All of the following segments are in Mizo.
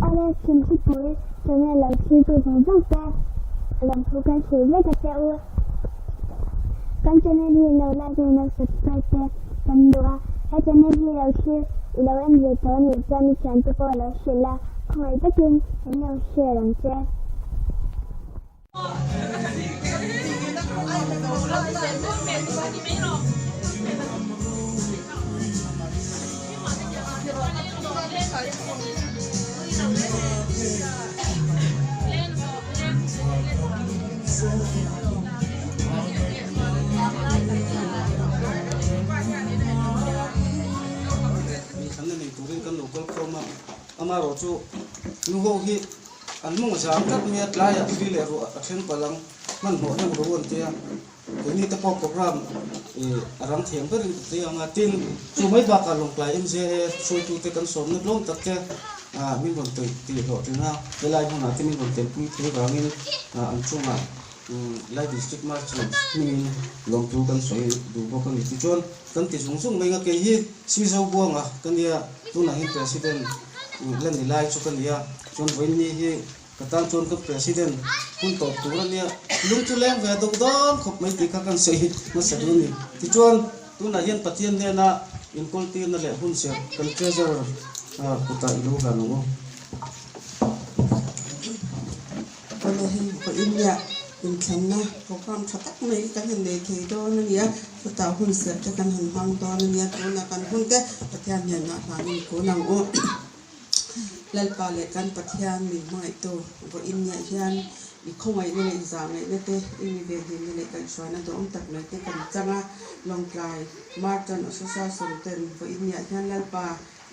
Awle Chhimchhipui channel lo thiltu zawng zawng te lawmthu kan hrilh vek a che u. Kan channel hi lo like leh lo subscribe te kan duh a, he channel hi lo thlir i lo en ve tawh anih chuan i thiante pawh lo hrilh la, khawngaih takin kan lo share ang che. Thlanna nei turin kan lo kal khawm a, amaherawhchu nu ho hi An mawng zam tlat mai a, tlaiah thli leh ruah a thleng palh ang, hmanhmawh deuh ro an tia, keini te pawh program ih a rang thiam berin ka ti ang a, tin chu mai bakah Lawngtlai MJA hruaitute kan sawmna tlawm tak te ah min rawn tih tih hlawhtling a, helai hmunah te min rawn telpui thei vangin ah an chungah Lai District Merchants hmingin lawmthu kan sawi duh bawk a ni. Tichuan kan ti zung zung mai ang a, kei hi Sizo Buanga ka nia, tunah hian President la ni lai chu ka nia. Chuan vawiin hi ka tan chuan ka President hun tawp tur a nia, lung chu leng ve deuh dawn khawp mai tih kha kan sawi hmasa duh a ni. Tichuan tunah hian Pathian hnena inkawltirna leh hun serh kan Treasurer kutah i lo hlan ang u. Awle hei vawiin nia inthlanna program tha tak mai kan han nei thei dawn a nia, chutah hun serh te kan han hmang dawn a nia, tunah kan hun te Pathian hnenah hlanin kun ang u. Lalpa leh kan Pathian min hmangaihtu vawiin niah hian i khawngaihna leh i zahngaihna te, i mi venhimna leh kaihhruaina duhawm tak mai te kan chang a, Lawngtlai Marton Association ten vawiin niah hian Lalpa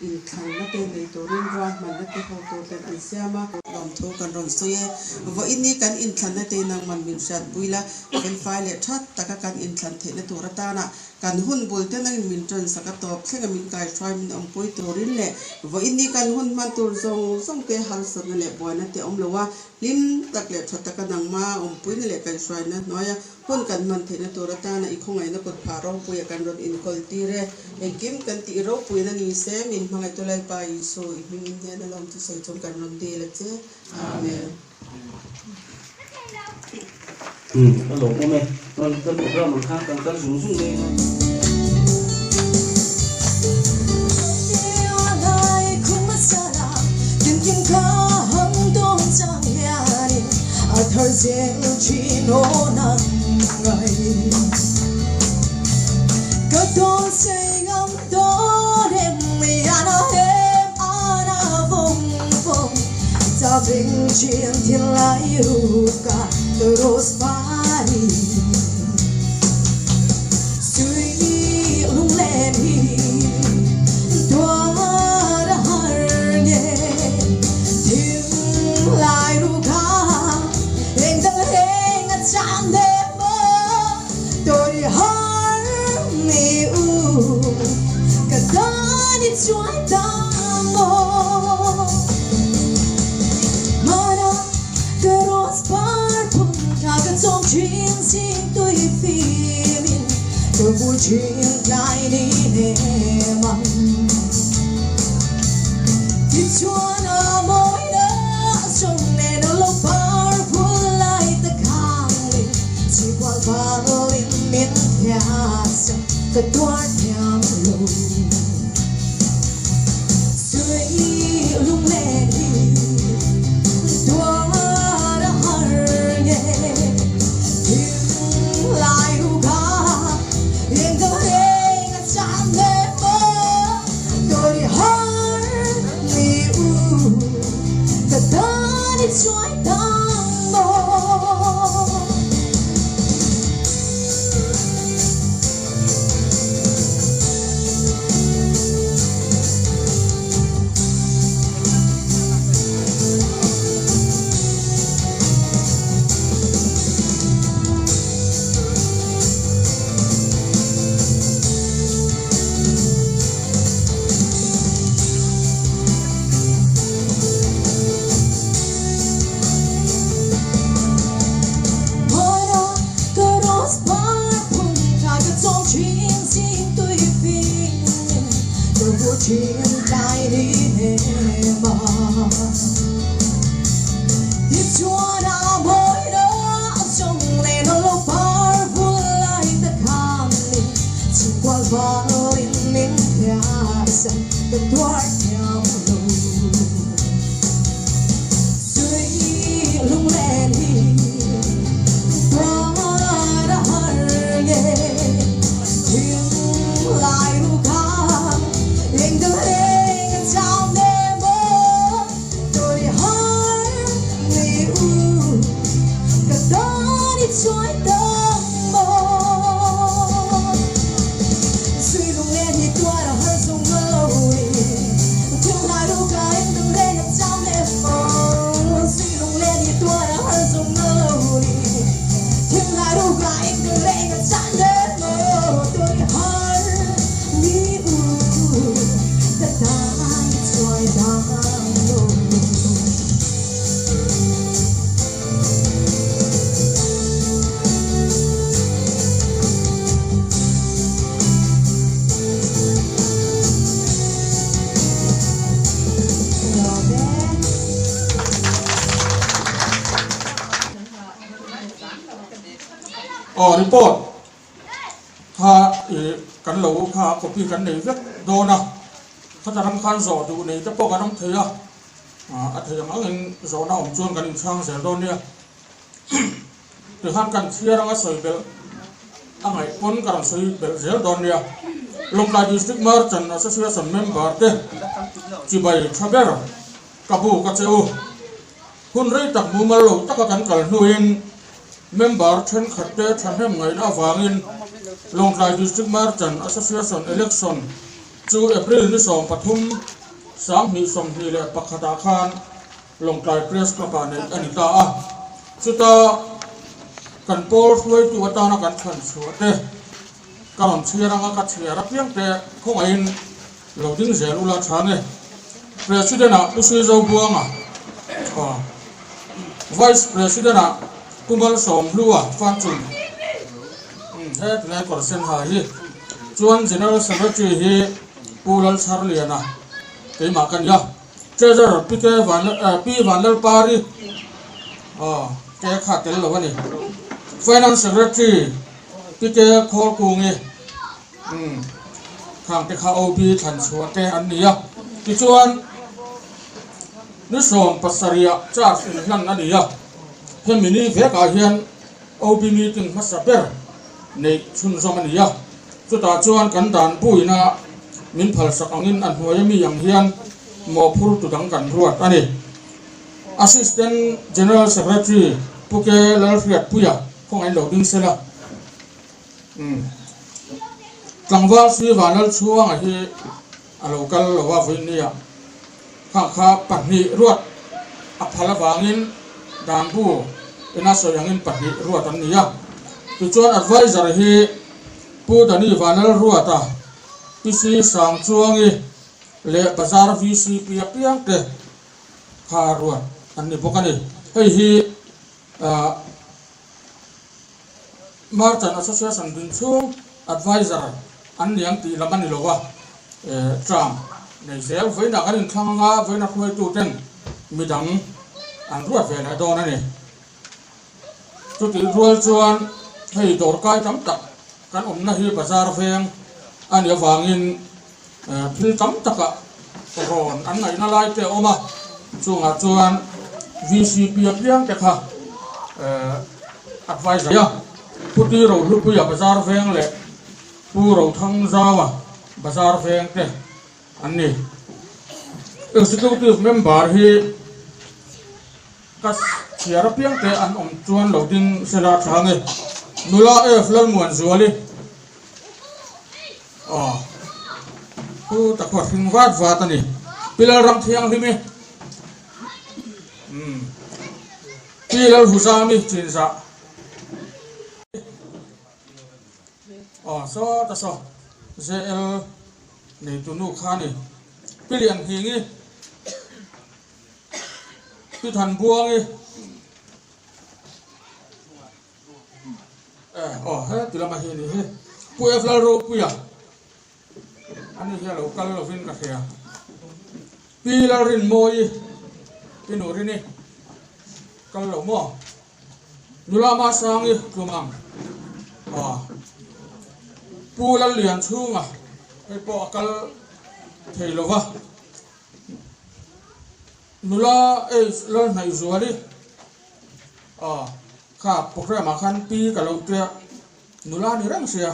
Inthlanna te nei turin ruahmanna te ho tur ten an siam a. Lawmthu kan rawn sawi e. Vawiin ni kan inthlanna te nangman min hriatpui la, felfai leh tha taka kan inthlan theihna tur atana kan hun bul te nangin min ṭan sak a tawp thlenga min kaihruai min awmpui turin leh vawiin ni kan hun hman tur zawng zawng te harsatna leh buaina te awm lo a, hlim tak leh tha taka nangma awmpuina leh kaihhruaina hnuaia Hun kan hman theihna tur atana i khawngaihna kut phah ropuia kan rawn inkawl tir e. Engkim kan tih ropuina ni se, min hmangaihtu Lalpa Isu, i hmingin hian a lawm thusawi chung kan rawn dil a che. Amen. Umm a lawmawm e. Chuan kan program ang khan kan kal zung zung mai a. chuang lo. Aw report kha ih kan lo kha copy kan nei vek dawn a khata ram khan zawh duh nei te pawh kan awm thei a a thei ang angin zawhna awm chuan kan inchhang zel dawn nia tikhan kan chhiar anga sawi belh a ngaih pawn ka rawn sawi belh zel dawn nia Lawngtlai District Merchant Association member te chibai tha ber ka bu ka che u. Hun rei tak mumal lo taka kan kal hnuin member thenkhatte thahnem ngaihna avangin Lawngtlai District Merchant Association Election chu April ni 13, 2021 ah khan Lawngtlai Press Club ah neih a ni ta a. Chuta kan pawl hruaitu atana kan thlan chhuah te ka rawn chhiar anga ka chhiar apiang te khawngaihin Lo ding zel ula tha nge. President ah Pu Suizo Buanga aw Vice President ah Pu Malsawmhlua Fanchung umm he tilai kawr sen ha hi chuan General Secretary hi Pu Lalchharliana keimah ka nia Treasurer Pi K Van Pi Vanlalpari aw ke kha tel lo a ni Finance Secretary Pi K Khawlkungi Umm khang te kha OB thlan chhuah te an ni a, tichuan ni 70 ah charge inhlan a ni a, hemi ni vekah hian OB meeting hmasa ber neih chhunzawm a ni a, chutah chuan kan dan buina min phalsak angin a hnuai ami ang hian mawhphur tu dang kan ruat a ni. Assistant General Secretary Pu K Lalhriatpuia khawngaih lo ding sela. Umm tlangval sui vanlal chhuanga hi a lo kal lo a vawinia khang kha pahnih ruat a phal avangin danbu ina sawi angin pahnih ruat an ni a tichuan adviser hi Pu Dani Vanlal Ruata PC Sangchuangi leh Bazar VCP apiang te kha ruat an ni bawk a ni hei hi ah. Merchant Association din chhung adviser an ni ang tih lam a ni lo a, term nei zel vawiinah kan inthlang anga vawiina hruaituten midang an ruat ve leh dawn a ni. Chutih rual chuan hei dawrkai tam tak kan awmna hi bazar veng a nih avangin thil tam takah rawn an ngaihna lai te a awm a, chungah chuan VCP apiang te kha adviser a, Pu Ti Rohlupuia bazar veng leh Pu Rothangzaua bazar veng te an ni. Executive member hi ka chhiar apiang te an awm chuan lo ding sela tha nge Nula F Lalmuanzuali. Aw chu ta khaw hring vat vat a ni Pi Lalram Thianghlim i umm Pi Lalhuzami Chinzah aw saw ta saw JL neitu nu kha a ni Pi Lianhningi Pi Thanbuangi. Aw he ti lama hi a ni hi Pu F Lalropuia ani hi a lo kal lovin ka hria Pi Lalrinmawii Pi Nurini kal lo maw Nula Masangi tlum ang aw Pu Lallianchhunga hei pawh a kal thei lova Nula H Lalhnaihzuali Aw, kha programme ah khan pi ka lo tia nula ni reng sia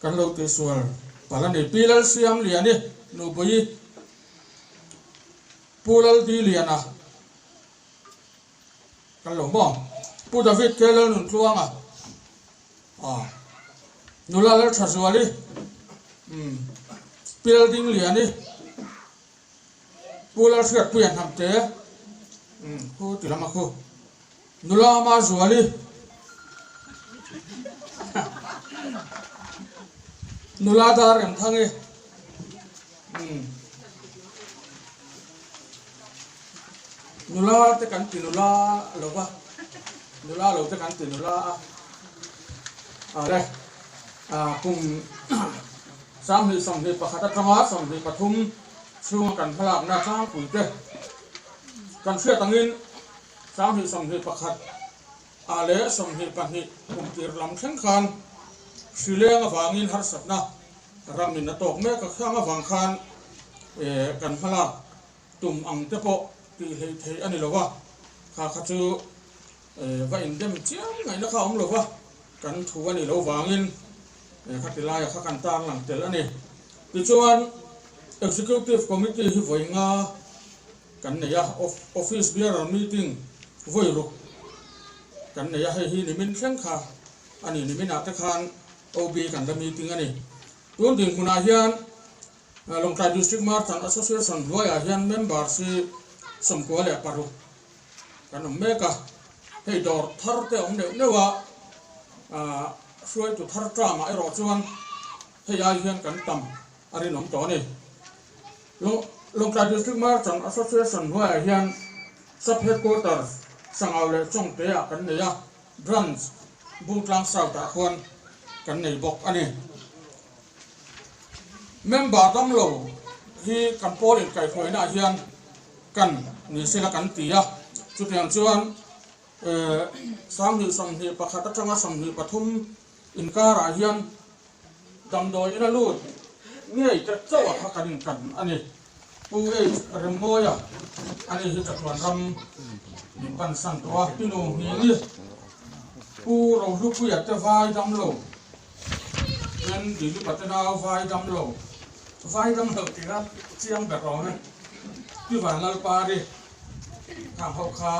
kan lo ti sual palh a ni. Pi Lalsiamliani Nupui Pu Laldiliana kan lo maw Pu David K Lalnuntluanga aw nula Lalthazuali umm Pi Laldingliani Pu Lalhriatpuia Hnamte, umm khu ti lam a khu. Nula Mazuali, Nula Darremthangi, umm. Nula te kan ti nula lo va, nula lo te kan ti nula a. Awle, kum 2021 atanga 23 chhunga kan hmalakna tlangpui te kan hriat angin 2021 ah leh 22 kum tir lam thleng khan hri leng avangin harsatna ramin a tawk mek a, khang avang khan kan hmalak tum ang te pawh tih hleih theih a ni lo va, kha kha chu va indem chiam ngaihna kha a awm lo va, kan thu a nih loh vangin khati laia kha kan tarlang tel a ni. Tichuan, Executive Committee hi vawi nga kan nei a, Office Bearer Meeting vawi ruk kan nei a, hei hi nimin thleng kha a ni, niminah te khan OB kan la meeting a ni. Tun dinhmunah hian Lawngtlai District Merchant Association hnuaiah hian members hi 96 kan awm mek a, hei dawr thar te awm neuh neuh a, hruaitu thar term-ah erawh chuan hei ai hian kan tam a rinawm tawh a ni. Lawngtlai District Merchant Association hnuaiah hian Sub Headquarters Sangau leh Chawngte-ah kan nei a, Branch Bungtlang South-ah khuan kan nei bawk a ni. Member damlo hi kan pawl inkaihhruainaah hian kan ni sela kan ti a, chutiang chuan 2021 atanga 23 inkarah hian damdawi ina lut ngei te chauh a kha kan inkan a ni. Pu H Remmawia ani hi chatuan ram min pansan tawh a, Pinu Nghini, Pu Rohlupuia te vai damlo. Chuan Dilipa te nau vai dam lo, vai dam lo tih kha chiang ber awm e. Pi Vanlalpari khang ho kha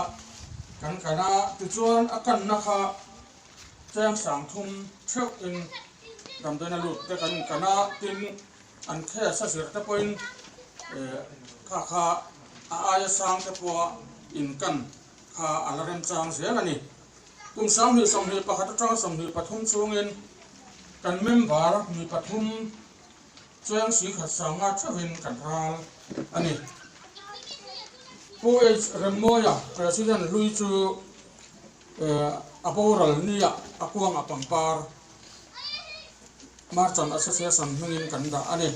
kan kan a, tichuan a kanna kha cheng sang thum theuh in damdawiin a lut te kan kan a, tin an case a zir te pawhin kha kha a aia sang te pawha in kan kha a la remchang zel a ni. Kum 2021 atanga 23 chhungin kan member mi pathum chuan sui khat sanga theuhin kan ral a ni. Pu H. Remmawia, President hlui chu a boral nia a kuanga pangpar Merchant Association hmingin kan dah a ni.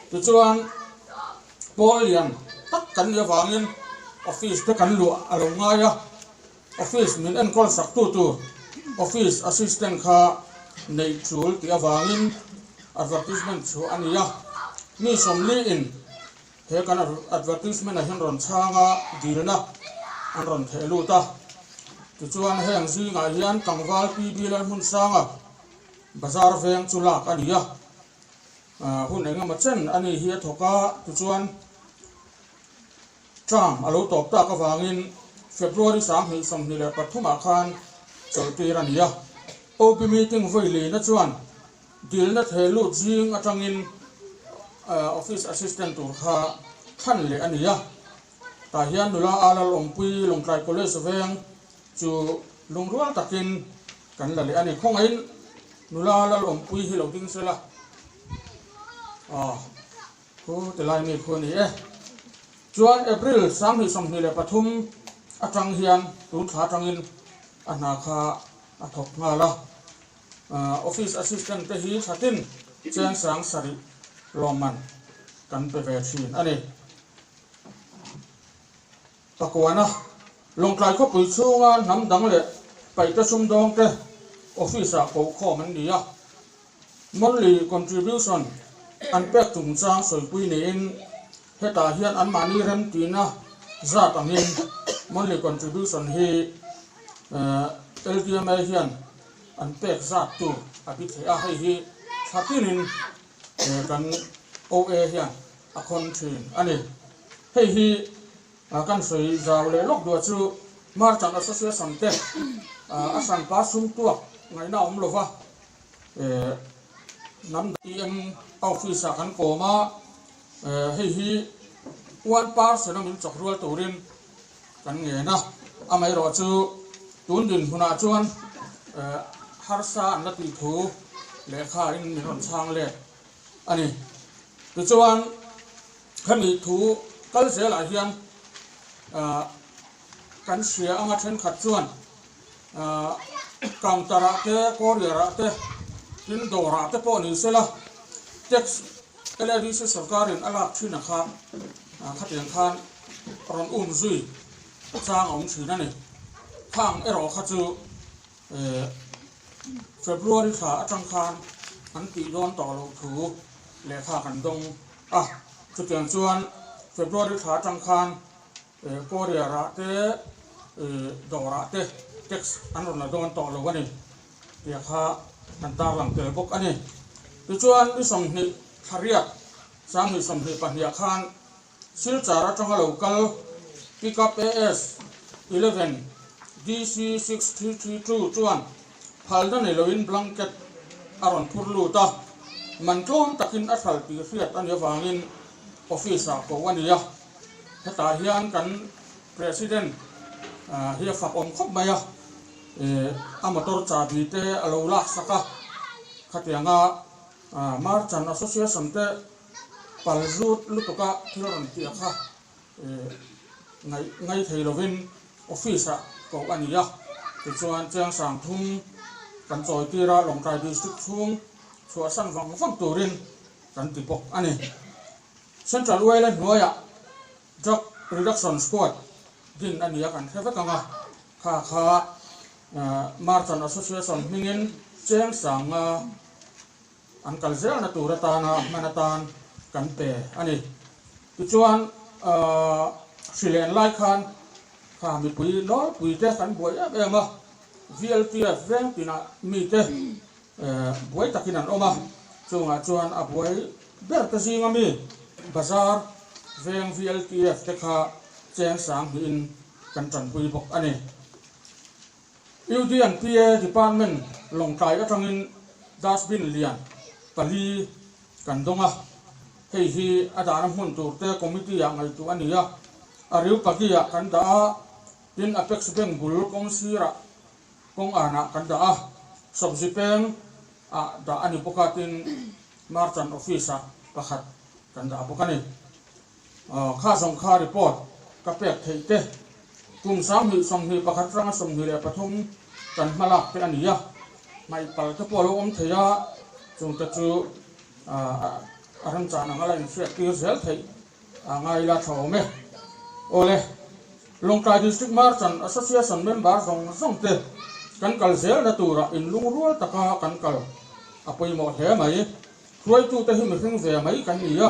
Tichuan pawl lian tak kan nih avangin office te kan luah a lo ngai a. Office min enkawl sak tu tur office assistant kha neih tul tih avangin advertisement chhuah a ni a, mi sawmli in he kan advertisement ah hian rawn chhang a dilna an rawn theh lut a, tichuan heng zingah hian tlangval PB Lalhmunsanga bazar veng chu lak a ni a, hun engemaw chen a ni hi a thawk a, tichuan. Term a lo tawp tak avangin February 2023 ah khan chawlhtir a ni a. OP meeting vawi lina chuan dilna theh lut zing atangin Office Assistant tur kha thlan leh a ni a. Tah hian nula a Lalawmpui Lawngtlai College veng chu lungrual takin kan la leh a ni. Khawngaihin nula Lalawmpui hi lo ding sela. Khu tilai mi khu a ni e. Chuan April 2023 atang hian tun thla atangin a hna kha a thawk nghal a. Office assistant te hi thlatin cheng sang sarih lawmman kan pe ve thin a ni. Pakuana, Lawngtlai khawpui chhunga hnam dang leh paihte sumdawngte office-ah koh khawm an ni a. Monthly contribution an pek chungchang sawipui niin hetah hian anmahni remtihna zat angin monthly contribution hi LDMA hian an pek zat tur a bi theih a, hei hi thla tinin kan OA hian a khawn thin a ni. Hei hi kan sawi zau leh lawk duah chu Merchant Association te a hranpa sum tuak ngaihna a awm lova, Hnam EM office ah kan kawm a, hei hi one person a min chawk rual turin kan ngen a, amaherawh chu tun dinhmunah chuan harsa an la tih thu lehkha in min rawn chhang let a ni. Tichuan hemi thu kal zelah hian. Kan hria anga thenkhat chuan counter ah te courier ah te tin dawr ah te pawh ni sela tax LADC sorkar in a lak thin a kha khatiang khan rawn um zui chang a awm thin a ni. Khang erawh kha chu February thla atang khan an tih dawn tawh loh thu lehkha kan dawng a, chutiang chuan February thla atang khan Courier ah te dawr ah te tax an rawn la dawn tawh lo a ni tih kha kan tarlang tel bawk a ni. Tichuan ni 20 thla riat 2022 ah khan Silchar atanga lo kal Pickup AS 11 DC 6332 chuan phalna nei loin blanket a rawn phur lut a, man tlawm takin a hral tih hriat a nih avangin office ah koh a ni a. Hetah hian kan President hi a fak awm khawp mai a, a motor chahbi te a lo lak sak a, khatianga Merchant Association te pal zut lutuka thil rawn tih a kha ngaih thei lovin office ah koh a ni a, tichuan Chiangsang thum kan chawi tir a, Lawngtlai District chhung chhuahsan vang vang turin kan ti bawk a ni. Central Oil-a hnuaiah Drug Reduction Squad din a ni a kan hre vek ang a, kha kha Merchant Association hmingin cheng sanga an kal zelna tur atana hman atan kan pe a ni. Tichuan hri len lai khan kha mipui nawlpui te kan buai em em a, VLTF veng tinah mite Buai takin an awm a, chungah chuan a buai ber te zinga mi Bazar veng VLTF te kha cheng sang hnihin kan tanpui bawk a ni. UDNPA Department Lawngtlai atangin dustbin lian pali kan dawng a, hei hi a dahna hmun tur te committee ah ngaihtuah a ni a, a riu pagi ah kan dah a, tin Apex Bank bul kawng sirah Kawng anah kan dah a, Sawmzi peng ah dah a ni bawk a tin Merchant Office ah pakhat kan dah bawk a ni. Kha zawng kha report ka pek theih te kum 2021 atanga 23 kan hma lak te a ni a, hmaih pal te pawh a lo awm thei a, chung te chu a remchan ang a la inhriat tir zel theih a ngai la tha awm e. Awle. Lawngtlai District Merchant Association member zawng zawng te kan kal zelna turah inlungrual taka kan kal a pawimawh hle mai. Hruaitute hi mihring ve mai kan ni a,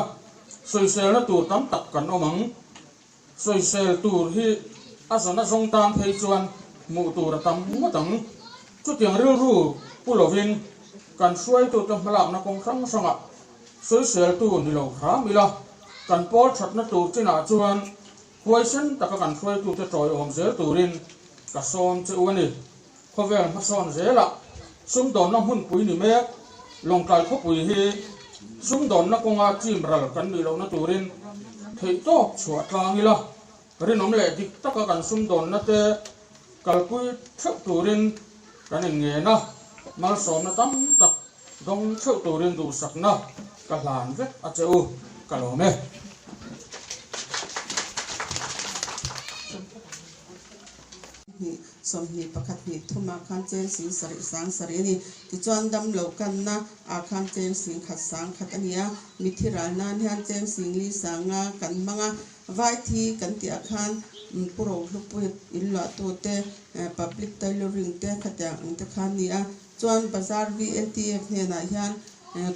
sawiselna tur tam tak kan awm ang. Sawisel tur hi a zawn a zawng tan phei chuan hmuh tur a tam ngawt ang. Chutiang rilru pu lovin kan hruaitute hmalakna kawng hrang hrangah sawiseltu ni lo hram ila, kan pawl thatna tur chinah chuan Huaisen taka kan hruaitute tawiawm zel turin ka sawm che u a ni. Khawvel hmasawn zelah sumdawnna hmunpui ni mek Lawngtlai khawpui hi sumdawnna kawnga chim ral kan nih lohna turin theihtawp chhuah tlang ila, rinawm leh dik taka kan sumdawnna te kalpui theuh turin kan inngen a, malsawmna tam tak Dawng theuh turin duhsakna ka hlan vek a che u, ka lawm e. Hnih, 20 pakhat hnih thumah khan cheng sing sarih sang sarih a ni. Tichuan damlo kanna ah khan cheng sing khat sang khat a ni a, mithi ral nan hian cheng sing li sanga kan hmang a, vai thi kan tih ah khan Pu Rohlupuia inluahtute public tailoring te khatiang ang te khan a ni a. Chuan Bazar VLTF hnenah hian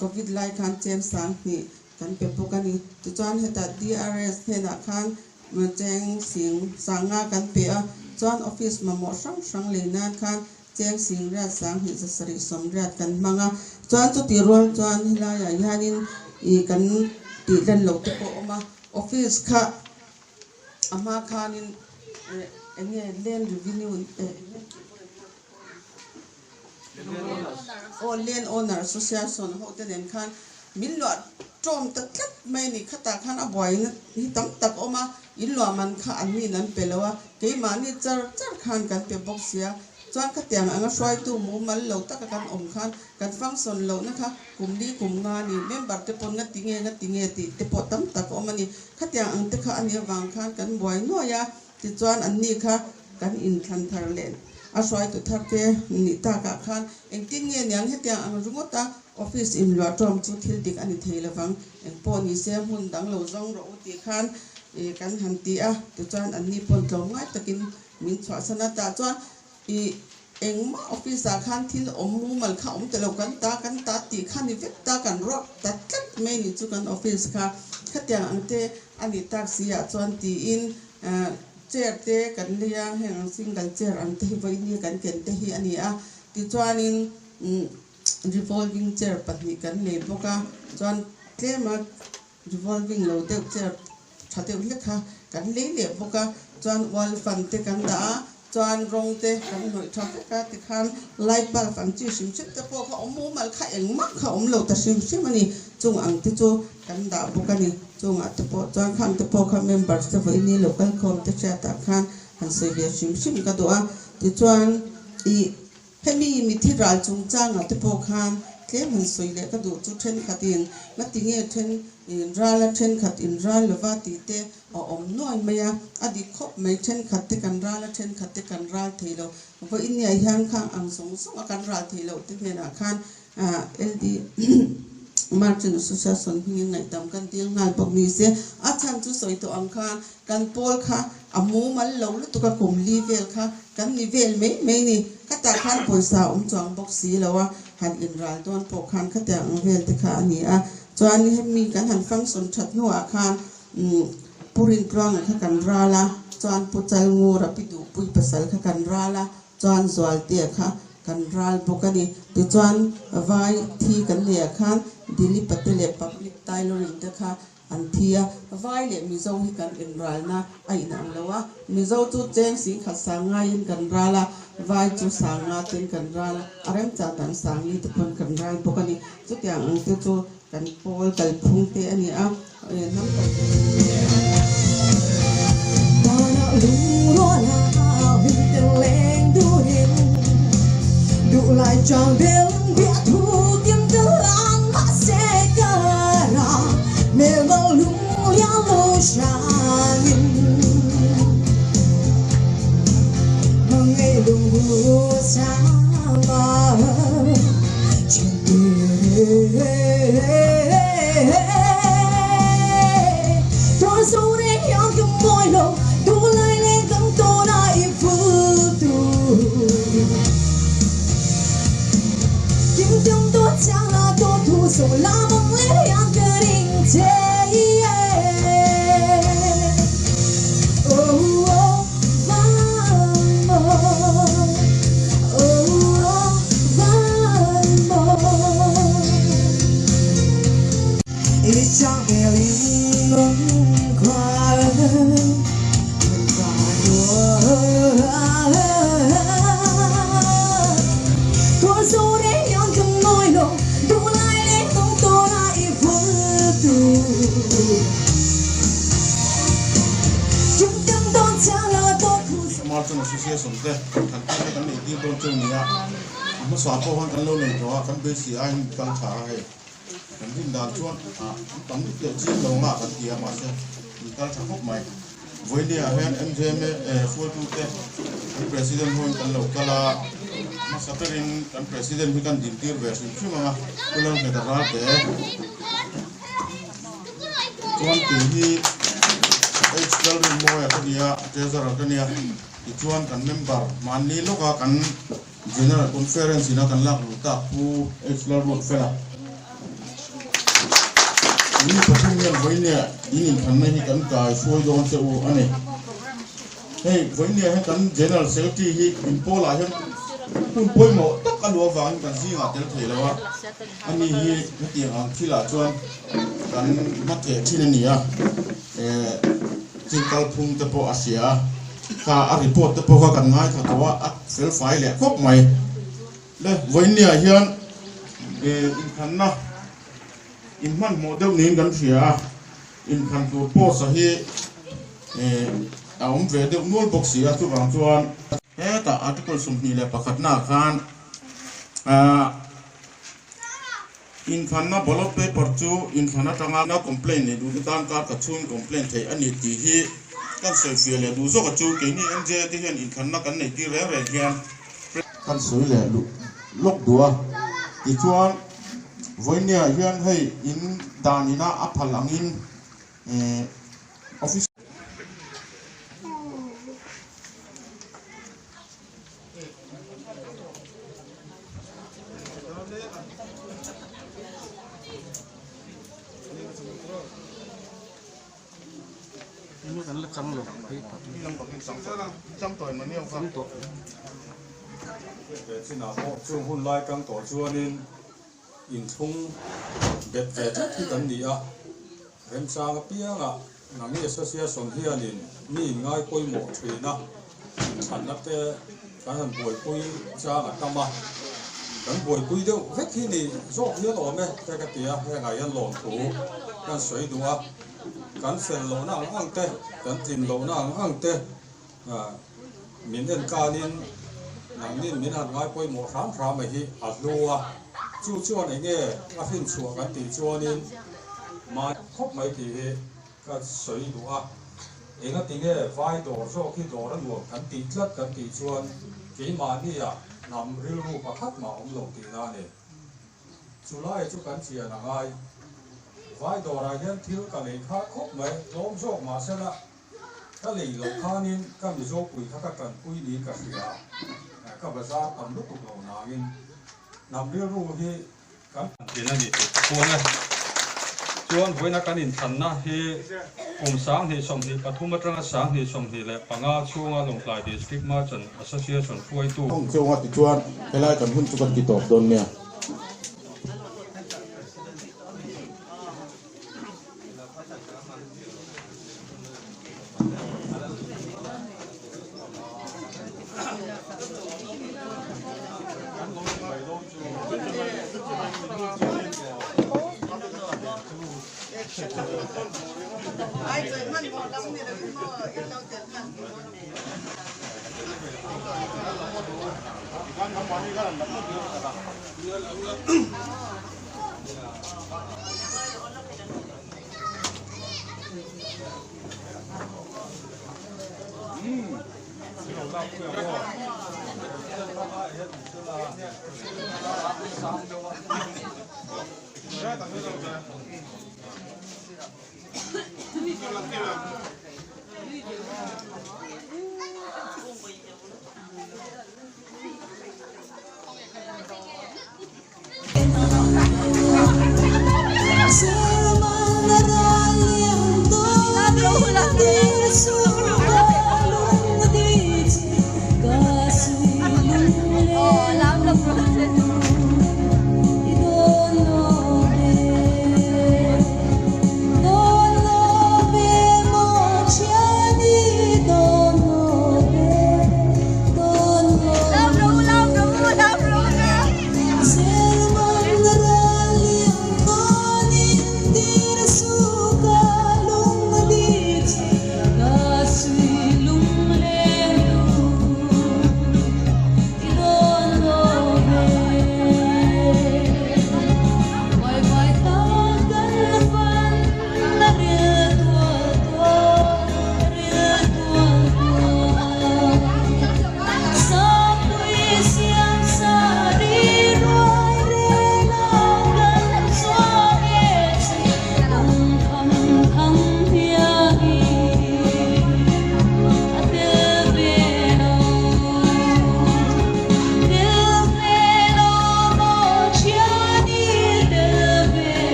Covid lai khan cheng 2000 kan pe bawk a ni. Tichuan hetah DRS hnenah khan cheng 50,000 kan pe a, chuan office mamawh hrang hrang lei nan khan cheng 8,000 2,780 kan hmang a. Chuan chutih rual chuan helaiah hianin ih kan tih len loh te pawh a awm a, office kha a hma khanin eng nge land revenue eng nge tih pawh Aw Land Owner Association ho te nen khan min luah tawm ta tlat mai a ni. Khatah khan a buaina hi tam tak a awm a, in luah man kha an niin an pe lo a, keimahni char char khan kan pe bawk sia. Chuan khatiang anga hruaitu mumal lo taka kan awm khan kan function lohna kha kum li kum nga a ni. Member te pawn nga ti nge nga ti nge tih te pawh tam tak a awm a ni. Khatiang ang te kha a nih avang khan kan buai nuai a. Tichuan anni kha kan inthlan thar leh a hruaitu thar te nih takah khan engtin nge niang hetiang ang ringawt a office inluah ṭawm chu thil dik a ni thei lovang, engpawh ni se hmun dang lo zawng rawh u tih khan kan han ti a, tichuan anni pawn tlawmngai takin min chhuahsan a, tah chuan Ih, engmah office ah khan thil awm mumal kha awm teh lo, kan ta kan ta tih kha ni vek ta, kan ruak ta tlat mai ni chu kan office kha khatiang ang te a nih tak si ah chuan tiin chair te kan lei a, heng ang single chair ang te hi vawiin kan ken te hi a ni a, tichuanin revolving chair pahnih kan lei bawk a, chuan tlema Revolving lo deuh chair tha deuh hlek kha kan lei leh bawk a, chuan wall fan te kan dah a, chuan rawng te kan hnawih tha vek a, tikhan light bulb ang chi hrim hrim te pawh kha awm mumal kha engmah kha awm lo ta hrim hrim a ni, chung ang te chu kan dah bawk a ni, chungah te pawh chuan khang te pawh kha members te vawiin lo kal khawm te hriatah khan han sawi ve hrim hrim ka duh a, tichuan ih. Hemi mithi ral chungchangah te pawh khan tlem han sawi leh ka duh chu thenkhat in ngatinge then in ral a thenkhat in ral lova tih te a awm nuai mai a, a dik khawp mai thenkhat te kan ral a thenkhat te kan ral thei lo. Vawiin niah hian khang ang zawng zawng a kan ral thei loh te hnenah khan LD Merchant Association hmingin ngaihdam kan dil nghal bawk ni se a chhan chu sawi tawh ang khan Kan pawl kha a mumal lo lutuk a, kum li vel kha kan ni vel mai mai ni. Khatah khan pawisa awm chuang bawk si lo a, han inral dawn pawh khan khatiang ang vel te kha a ni a. Chuan hemi kan han function that hnuah khan Pu Rintluanga kha kan ral a, chuan Pu Chalngura Pi Duhpui pasal kha kan ral a, chuan Zualtea kha kan ral bawk a ni. Tichuan vai thi kan neihah khan Dilip-a te leh Public Tailoring te kha An thi a, Vai leh Mizo hi kan inralna a inang lo a, Mizo chu cheng singkhat sang ngaiin kan ral a, Vai chu sang nga ten kan ral a, a remchang dang sang li te pawn kan ral bawk a ni. Chutiang ang te chu kan pawl kalphung te a ni a, hnam kal. Vanah lungruala hmingte leng duhin duhlai chang bel biahthu kim te lan mahse ka ra hmel mang lung lian lo hrangin hmangaih lungbu chang a Merchant Association te kan tih te kan neih tir dawn chu nia, a hmasa pawh khan kan lo nei tawh a, kan beisei aiin kal tha a hei. Kan rin dan chuan ah an tam lut leh chiang lo nga kan ti a mahse an kal tha khawp mai. Vawinia hian MJMA hruaitute kan President hoin kan lo kal a, hmasa berin kan President hi kan dintir ve hrim hrim ang a, Pu Lalnghet a ral te. Chuan kei hi H Lalrinmawia ka nia, Treasurer ka nia, tichuan kan member hmanni lawka kan General Conference ina kan lak luh tak Pu H Lalruatfela. Mi pathum hian vawinia in inthanna hi kan kai hruai dawn che u a ni. Hei vawinia hian kan General Secretary hi inpawlah hian hun pawimawh tak a luh avangin kan zingah tel thei lo a, ani hi hetiang ang thilah chuan kan hmatheh thin a ni a, thil kalphung te pawh a hria a. Kha a report te pawh kha kan ngaithla tawh a, a fel fai leh khawp mai. Le vawinia hian inthlanna inhmanhmawh deuh niin kan hria a, inthlan tur post a hi a awm ve deuh nual bawk si a, chuvang chuan hetah article 21 naah khan ah Inthlanna ballot paper chu inthlan atanga complaint nei duhte tan kar khat chhungin complaint theih a ni tih hi. Kan sawifiah leh duh zawka chu keini MJ te hian inthlanna kan neih tir reng reng hian kan sawi leh lawk duh a. Tichuan vawinia hian hei in dan ina a phal angin office. Chinah pawh chung hun lai tang tawh chuanin inthlung bet ve tlat hi kan ni a, remchang apiangah Nangni Association hianin mi inngai pawimawh thin a, inthlanna te kan han buaipui chang a tam a, kan buaipui deuh vek hi ni zawk hian awm e te ka ti a, hengah hian lawmthu kan sawi duh a, kan fel lohna ang ang te, kan tlin lohna ang ang te min en kanin nangnin min han ngai pawimawh hram hram a hi a hlu a, chu chuan eng nge a hrinchhuah kan tih chuanin mahni khawp mai tih hi ka sawi duh a, engati nge vai dawr zawk hi dawr a nuam kan tih tlat kan tih chuan keimahnia hnam rilru pakhat mah awm lo tihna a ni. Chulai chu kan chian a ngai. Vai dawrah hian thil ka lei kha khawp mai, tlawm zawk mahsela Ka lei loh khanin ka Mizopui kha ka tanpui niin ka hria, ka bazar tam lutuk lo nangin hnam rilru hi kan thin a ni tih ka puang e. Chuan vawiina kan inthlanna hi kum 2023 atanga 2025 chhunga Lawngtlai District Merchant Association hruaitu, Hong Chunga tichuan helai kan hun chu kan ti tawp dawn nia.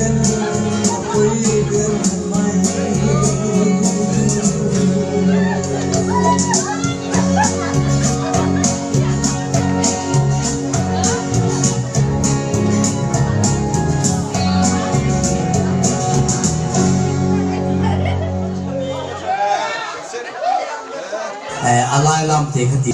hian a pawi ber mai. A lai lam te kha ti.